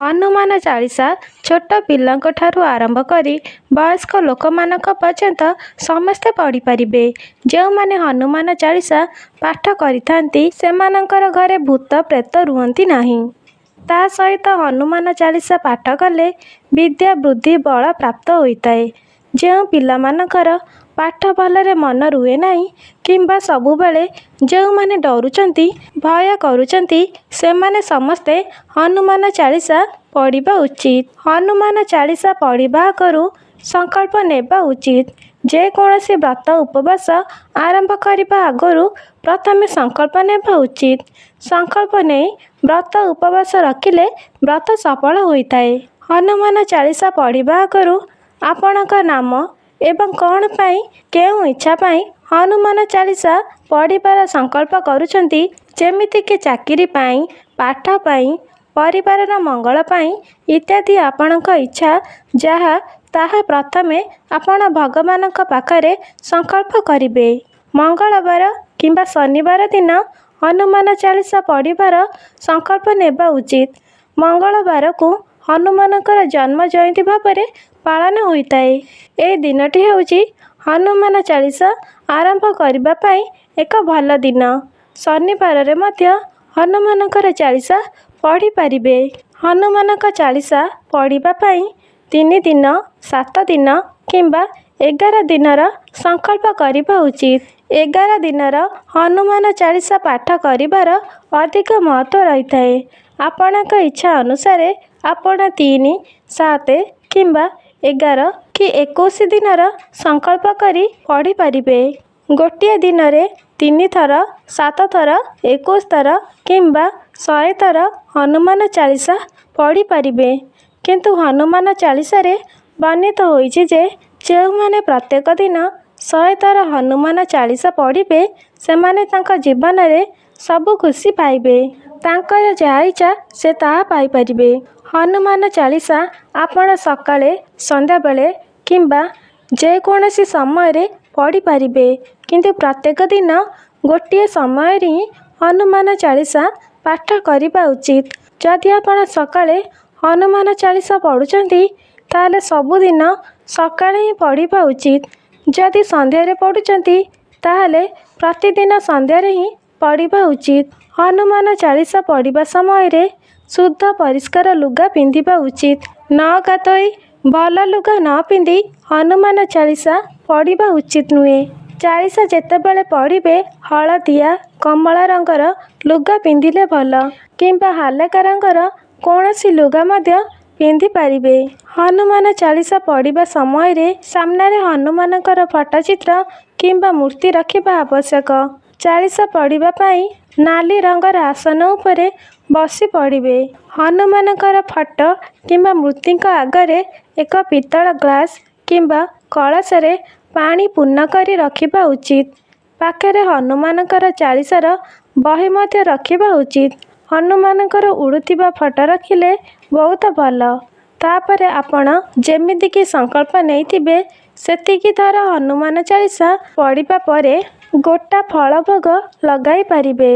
ହନୁମାନ ଚାଳିଶା ଛୋଟ ପିଲାଙ୍କ ଠାରୁ ଆରମ୍ଭ କରି ବୟସ୍କ ଲୋକମାନଙ୍କ ପର୍ଯ୍ୟନ୍ତ ସମସ୍ତେ ପଢ଼ିପାରିବେ। ଯେଉଁମାନେ ହନୁମାନ ଚାଳିଶା ପାଠ କରିଥାନ୍ତି, ସେମାନଙ୍କର ଘରେ ଭୂତ ପ୍ରେତ ରୁହନ୍ତି ନାହିଁ। ତା ସହିତ ହନୁମାନ ଚାଳିଶା ପାଠ କଲେ ବିଦ୍ୟା, ବୁଦ୍ଧି, ବଳ ପ୍ରାପ୍ତ ହୋଇଥାଏ। ଯେଉଁ ପିଲାମାନଙ୍କର ପାଠ ଭଲରେ ମନ ରୁହେ ନାହିଁ କିମ୍ବା ସବୁବେଳେ ଯେଉଁମାନେ ଡରୁଛନ୍ତି, ଭୟ କରୁଛନ୍ତି, ସେମାନେ ସମସ୍ତେ ହନୁମାନ ଚାଳିଶା ପଢ଼ିବା ଉଚିତ। ହନୁମାନ ଚାଳିଶା ପଢ଼ିବା ଆଗରୁ ସଂକଳ୍ପ ନେବା ଉଚିତ। ଯେକୌଣସି ବ୍ରତ ଉପବାସ ଆରମ୍ଭ କରିବା ଆଗରୁ ପ୍ରଥମେ ସଂକଳ୍ପ ନେବା ଉଚିତ। ସଂକଳ୍ପ ନେଇ ବ୍ରତ ଉପବାସ ରଖିଲେ ବ୍ରତ ସଫଳ ହୋଇଥାଏ। ହନୁମାନ ଚାଳିଶା ପଢ଼ିବା ଆଗରୁ ଆପଣଙ୍କ ନାମ ଏବଂ କ'ଣ ପାଇଁ, କେଉଁ ଇଚ୍ଛା ପାଇଁ ହନୁମାନ ଚାଳିଶା ପଢ଼ିବାର ସଂକଳ୍ପ କରୁଛନ୍ତି, ଯେମିତିକି ଚାକିରି ପାଇଁ, ପାଠ ପାଇଁ, ପରିବାରର ମଙ୍ଗଳ ପାଇଁ ଇତ୍ୟାଦି, ଆପଣଙ୍କ ଇଚ୍ଛା ଯାହା ତାହା ପ୍ରଥମେ ଆପଣ ଭଗବାନଙ୍କ ପାଖରେ ସଂକଳ୍ପ କରିବେ। ମଙ୍ଗଳବାର କିମ୍ବା ଶନିବାର ଦିନ ହନୁମାନ ଚାଳିଶା ପଢ଼ିବାର ସଂକଳ୍ପ ନେବା ଉଚିତ। ମଙ୍ଗଳବାରକୁ ହନୁମାନଙ୍କର ଜନ୍ମ ଜୟନ୍ତୀ ଭାବରେ ପାଳନ ହୋଇଥାଏ। ଏହି ଦିନଟି ହେଉଛି ହନୁମାନ ଚାଳିଶା ଆରମ୍ଭ କରିବା ପାଇଁ ଏକ ଭଲ ଦିନ। ଶନିବାରରେ ମଧ୍ୟ ହନୁମାନଙ୍କର ଚାଳିଶା ପଢ଼ିପାରିବେ। ହନୁମାନଙ୍କ ଚାଳିଶା ପଢ଼ିବା ପାଇଁ 3 ଦିନ, 7 ଦିନ କିମ୍ବା 11 ଦିନର ସଂକଳ୍ପ କରିବା ଉଚିତ। 11 ଦିନର ହନୁମାନ ଚାଳିଶା ପାଠ କରିବାର ଅଧିକ ମହତ୍ତ୍ୱ ରହିଥାଏ। ଆପଣଙ୍କ ଇଚ୍ଛା ଅନୁସାରେ ଆପଣ 3, 7 କିମ୍ବା 11 କି 21 ଦିନର ସଂକଳ୍ପ କରି ପଢ଼ିପାରିବେ। ଗୋଟିଏ ଦିନରେ 3 ଥର, 7 ଥର, 21 ଥର କିମ୍ବା 100 ଥର ହନୁମାନ ଚାଳିଶା ପଢ଼ିପାରିବେ। କିନ୍ତୁ ହନୁମାନ ଚାଳିଶାରେ ବର୍ଣ୍ଣିତ ହୋଇଛି ଯେ ଯେଉଁମାନେ ପ୍ରତ୍ୟେକ ଦିନ 100 ଥର ହନୁମାନ ଚାଳିଶା ପଢ଼ିବେ, ସେମାନେ ତାଙ୍କ ଜୀବନରେ ସବୁ ଖୁସି ପାଇବେ। ତାଙ୍କର ଯାହା ଇଚ୍ଛା ସେ ତାହା ପାଇପାରିବେ। ହନୁମାନ ଚାଳିଶା ଆପଣ ସକାଳେ, ସନ୍ଧ୍ୟାବେଳେ କିମ୍ବା ଯେକୌଣସି ସମୟରେ ପଢ଼ିପାରିବେ। କିନ୍ତୁ ପ୍ରତ୍ୟେକ ଦିନ ଗୋଟିଏ ସମୟରେ ହିଁ ହନୁମାନ ଚାଳିଶା ପାଠ କରିବା ଉଚିତ। ଯଦି ଆପଣ ସକାଳେ ହନୁମାନ ଚାଳିଶା ପଢ଼ୁଛନ୍ତି, ତାହେଲେ ସବୁଦିନ ସକାଳେ ହିଁ ପଢ଼ିବା ଉଚିତ। ଯଦି ସନ୍ଧ୍ୟାରେ ପଢ଼ୁଛନ୍ତି, ତାହେଲେ ପ୍ରତିଦିନ ସନ୍ଧ୍ୟାରେ ହିଁ ପଢ଼ିବା ଉଚିତ। ହନୁମାନ ଚାଳିଶା ପଢ଼ିବା ସମୟରେ ଶୁଦ୍ଧ ପରିଷ୍କାର ଲୁଗା ପିନ୍ଧିବା ଉଚିତ। ନ ଗାଧୋଇ, ଭଲ ଲୁଗା ନ ପିନ୍ଧି ହନୁମାନ ଚାଳିଶା ପଢ଼ିବା ଉଚିତ ନୁହେଁ। ଚାଳିଶା ଯେତେବେଳେ ପଢ଼ିବେ, ହଳଦିଆ, କମଳା ରଙ୍ଗର ଲୁଗା ପିନ୍ଧିଲେ ଭଲ କିମ୍ବା ହାଲୁକା ରଙ୍ଗର କୌଣସି ଲୁଗା ମଧ୍ୟ ପିନ୍ଧିପାରିବେ। ହନୁମାନ ଚାଳିଶା ପଢ଼ିବା ସମୟରେ ସାମ୍ନାରେ ହନୁମାନଙ୍କର ଫଟୋଚିତ୍ର କିମ୍ବା ମୂର୍ତ୍ତି ରଖିବା ଆବଶ୍ୟକ। ଚାଳିଶା ପଢ଼ିବା ପାଇଁ ନାଲି ରଙ୍ଗର ଆସନ ଉପରେ ବସି ପଢ଼ିବେ। ହନୁମାନଙ୍କର ଫଟୋ କିମ୍ବା ମୂର୍ତ୍ତିଙ୍କ ଆଗରେ ଏକ ପିତ୍ତଳ ଗ୍ଲାସ୍ କିମ୍ବା କଳସରେ ପାଣି ପୂର୍ଣ୍ଣ କରି ରଖିବା ଉଚିତ। ପାଖରେ ହନୁମାନଙ୍କର ଚାଳିଶାର ବହି ମଧ୍ୟ ରଖିବା ଉଚିତ। ହନୁମାନଙ୍କର ଉଡ଼ୁଥିବା ଫଟୋ ରଖିଲେ ବହୁତ ଭଲ। ତାପରେ ଆପଣ ଯେମିତିକି ସଂକଳ୍ପ ନେଇଥିବେ, ସେତିକି ଥର ହନୁମାନ ଚାଳିଶା ପଢ଼ିବା ପରେ ଗୋଟା ଫଳ ଭୋଗ ଲଗାଇ ପାରିବେ।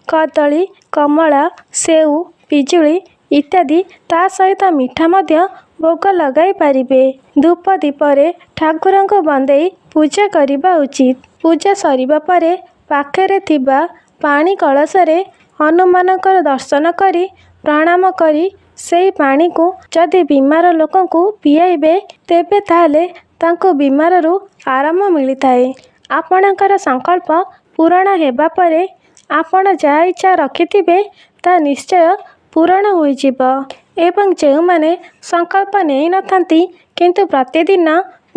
କଦଳୀ, କମଳା, ସେଉ, ପିଜୁଳି ଇତ୍ୟାଦି, ତା ସହିତ ମିଠା ମଧ୍ୟ ଭୋଗ ଲଗାଇ ପାରିବେ। ଧୂପ ଦୀପରେ ଠାକୁରଙ୍କୁ ବନ୍ଦେଇ ପୂଜା କରିବା ଉଚିତ। ପୂଜା ସରିବା ପରେ ପାଖରେ ଥିବା ପାଣି କଳସରେ ହନୁମାନଙ୍କର ଦର୍ଶନ କରି ପ୍ରଣାମ କରି ସେହି ପାଣିକୁ ଯଦି ବିମାର ଲୋକଙ୍କୁ ପିଆଇବେ, ତେବେ ତାହେଲେ ତାଙ୍କୁ ବିମାରରୁ ଆରାମ ମିଳିଥାଏ। ଆପଣଙ୍କର ସଂକଳ୍ପ ପୂରଣ ହେବା ପରେ ଆପଣ ଯାହା ଇଚ୍ଛା ରଖିଥିବେ, ତାହା ନିଶ୍ଚୟ ପୂରଣ ହୋଇଯିବ। ଏବଂ ଯେଉଁମାନେ ସଂକଳ୍ପ ନେଇନଥାନ୍ତି କିନ୍ତୁ ପ୍ରତିଦିନ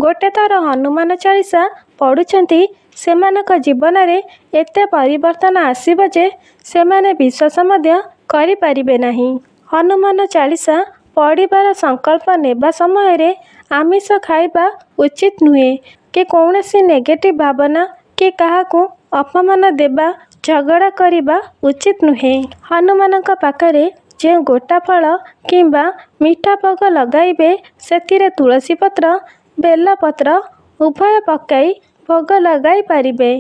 ଗୋଟେ ଥର ହନୁମାନ ଚାଳିଶା ପଢ଼ୁଛନ୍ତି, ସେମାନଙ୍କ ଜୀବନରେ ଏତେ ପରିବର୍ତ୍ତନ ଆସିବ ଯେ ସେମାନେ ବିଶ୍ୱାସ ମଧ୍ୟ କରିପାରିବେ ନାହିଁ। ହନୁମାନ ଚାଳିଶା ପଢ଼ିବାର ସଂକଳ୍ପ ନେବା ସମୟରେ ଆମିଷ ଖାଇବା ଉଚିତ ନୁହେଁ କି କୌଣସି ନେଗେଟିଭ ଭାବନା କି କାହାକୁ ଅପମାନ ଦେବା, ଝଗଡ଼ା କରିବା ଉଚିତ ନୁହେଁ। ହନୁମାନଙ୍କ ପାଖରେ ଯେଉଁ ଗୋଟା ଫଳ କିମ୍ବା ମିଠା ଭୋଗ ଲଗାଇବେ, ସେଥିରେ ତୁଳସୀ ପତ୍ର, ବେଲପତ୍ର ଉଭୟ ପକାଇ ଭୋଗ ଲଗାଇ ପାରିବେ।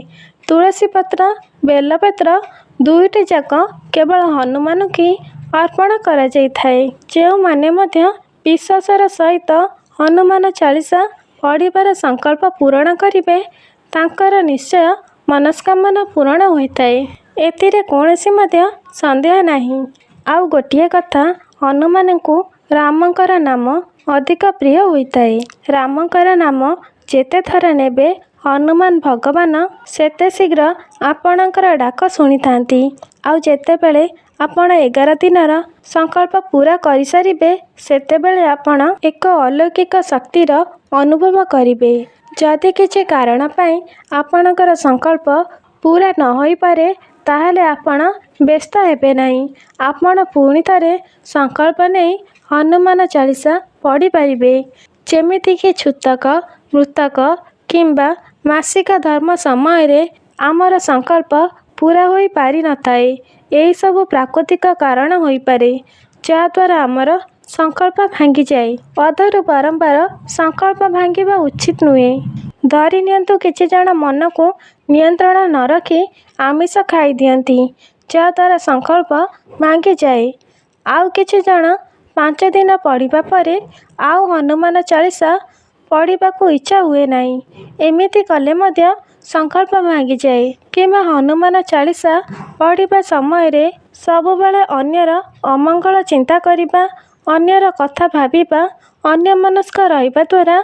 ତୁଳସୀ ପତ୍ର, ବେଲପତ୍ର ଦୁଇଟି ଯାକ କେବଳ ହନୁମାନଙ୍କୁ ହିଁ ଅର୍ପଣ କରାଯାଇଥାଏ। ଯେଉଁମାନେ ମଧ୍ୟ ବିଶ୍ୱାସର ସହିତ ହନୁମାନ ଚାଳିଶା ପଢ଼ିବାର ସଂକଳ୍ପ ପୂରଣ କରିବେ, ତାଙ୍କର ନିଶ୍ଚୟ ମନସ୍କାମନା ପୂରଣ ହୋଇଥାଏ, ଏଥିରେ କୌଣସି ମଧ୍ୟ ସନ୍ଦେହ ନାହିଁ। ଆଉ ଗୋଟିଏ କଥା, ହନୁମାନଙ୍କୁ ରାମଙ୍କର ନାମ ଅଧିକ ପ୍ରିୟ ହୋଇଥାଏ। ରାମଙ୍କର ନାମ ଯେତେ ଥର ନେବେ, ହନୁମାନ ଭଗବାନ ସେତେ ଶୀଘ୍ର ଆପଣଙ୍କର ଡାକ ଶୁଣିଥାନ୍ତି। ଆଉ ଯେତେବେଳେ ଆପଣ 11 ଦିନର ସଂକଳ୍ପ ପୂରା କରିସାରିବେ, ସେତେବେଳେ ଆପଣ ଏକ ଅଲୌକିକ ଶକ୍ତିର ଅନୁଭବ କରିବେ। ଯଦି କିଛି କାରଣ ପାଇଁ ଆପଣଙ୍କର ସଂକଳ୍ପ ପୂରା ନ ହୋଇପାରେ, ତାହେଲେ ଆପଣ ବ୍ୟସ୍ତ ହେବେ ନାହିଁ। ଆପଣ ପୁଣି ଥରେ ସଂକଳ୍ପ ନେଇ ହନୁମାନ ଚାଳିଶା ପଢ଼ିପାରିବେ। ଯେମିତିକି ଛୁତକ, ମୃତକ କିମ୍ବା ମାସିକ ଧର୍ମ ସମୟରେ ଆମର ସଂକଳ୍ପ ପୂରା ହୋଇ ପାରିନଥାଏ। ଏହିସବୁ ପ୍ରାକୃତିକ କାରଣ ହୋଇପାରେ, ଯାହାଦ୍ୱାରା ଆମର ସଂକଳ୍ପ ଭାଙ୍ଗିଯାଏ। ଅଧାରୁ ବାରମ୍ବାର ସଂକଳ୍ପ ଭାଙ୍ଗିବା ଉଚିତ ନୁହେଁ। ଧରିନିଅନ୍ତୁ, କିଛି ଜଣ ମନକୁ ନିୟନ୍ତ୍ରଣ ନ ରଖି ଆମିଷ ଖାଇଦିଅନ୍ତି, ଯାହାଦ୍ୱାରା ସଂକଳ୍ପ ଭାଙ୍ଗିଯାଏ। ଆଉ କିଛି ଜଣ 5 ଦିନ ପଢ଼ିବା ପରେ ଆଉ ହନୁମାନ ଚାଳିଶା ପଢ଼ିବାକୁ ଇଚ୍ଛା ହୁଏ ନାହିଁ। ଏମିତି କଲେ ମଧ୍ୟ ସଂକଳ୍ପ ଭାଙ୍ଗିଯାଏ। କିମ୍ବା ହନୁମାନ ଚାଳିଶା ପଢ଼ିବା ସମୟରେ ସବୁବେଳେ ଅନ୍ୟର ଅମଙ୍ଗଳ ଚିନ୍ତା କରିବା, ଅନ୍ୟର କଥା ଭାବିବା, ଅନ୍ୟମନସ୍କ ରହିବା ଦ୍ୱାରା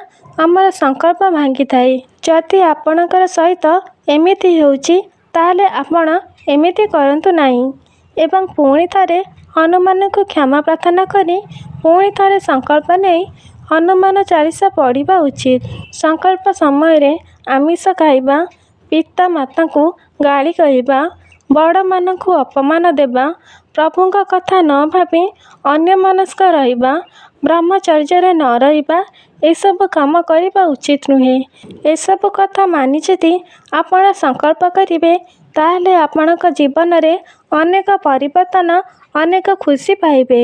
ଆମର ସଂକଳ୍ପ ଭାଙ୍ଗିଥାଏ। ଯଦି ଆପଣଙ୍କର ସହିତ ଏମିତି ହେଉଛି, ତାହେଲେ ଆପଣ ଏମିତି କରନ୍ତୁ ନାହିଁ ଏବଂ ପୁଣି ଥରେ ହନୁମାନଙ୍କୁ କ୍ଷମା ପ୍ରାର୍ଥନା କରି ପୁଣି ଥରେ ସଂକଳ୍ପ ନେଇ ହନୁମାନ ଚାଳିଶା ପଢ଼ିବା ଉଚିତ। ସଂକଳ୍ପ ସମୟରେ ଆମିଷ ଖାଇବା, ପିତା ମାତାଙ୍କୁ ଗାଳି କରିବା, ବଡ଼ମାନଙ୍କୁ ଅପମାନ ଦେବା, ପ୍ରଭୁଙ୍କ କଥା ନ ଭାବି ଅନ୍ୟମନସ୍କ ରହିବା, ବ୍ରହ୍ମଚର୍ଯ୍ୟରେ ନ ରହିବା, ଏସବୁ କାମ କରିବା ଉଚିତ ନୁହେଁ। ଏସବୁ କଥା ମାନି ଯଦି ଆପଣ ସଂକଳ୍ପ କରିବେ, ତାହେଲେ ଆପଣଙ୍କ ଜୀବନରେ ଅନେକ ପରିବର୍ତ୍ତନ, ଅନେକ ଖୁସି ପାଇବେ।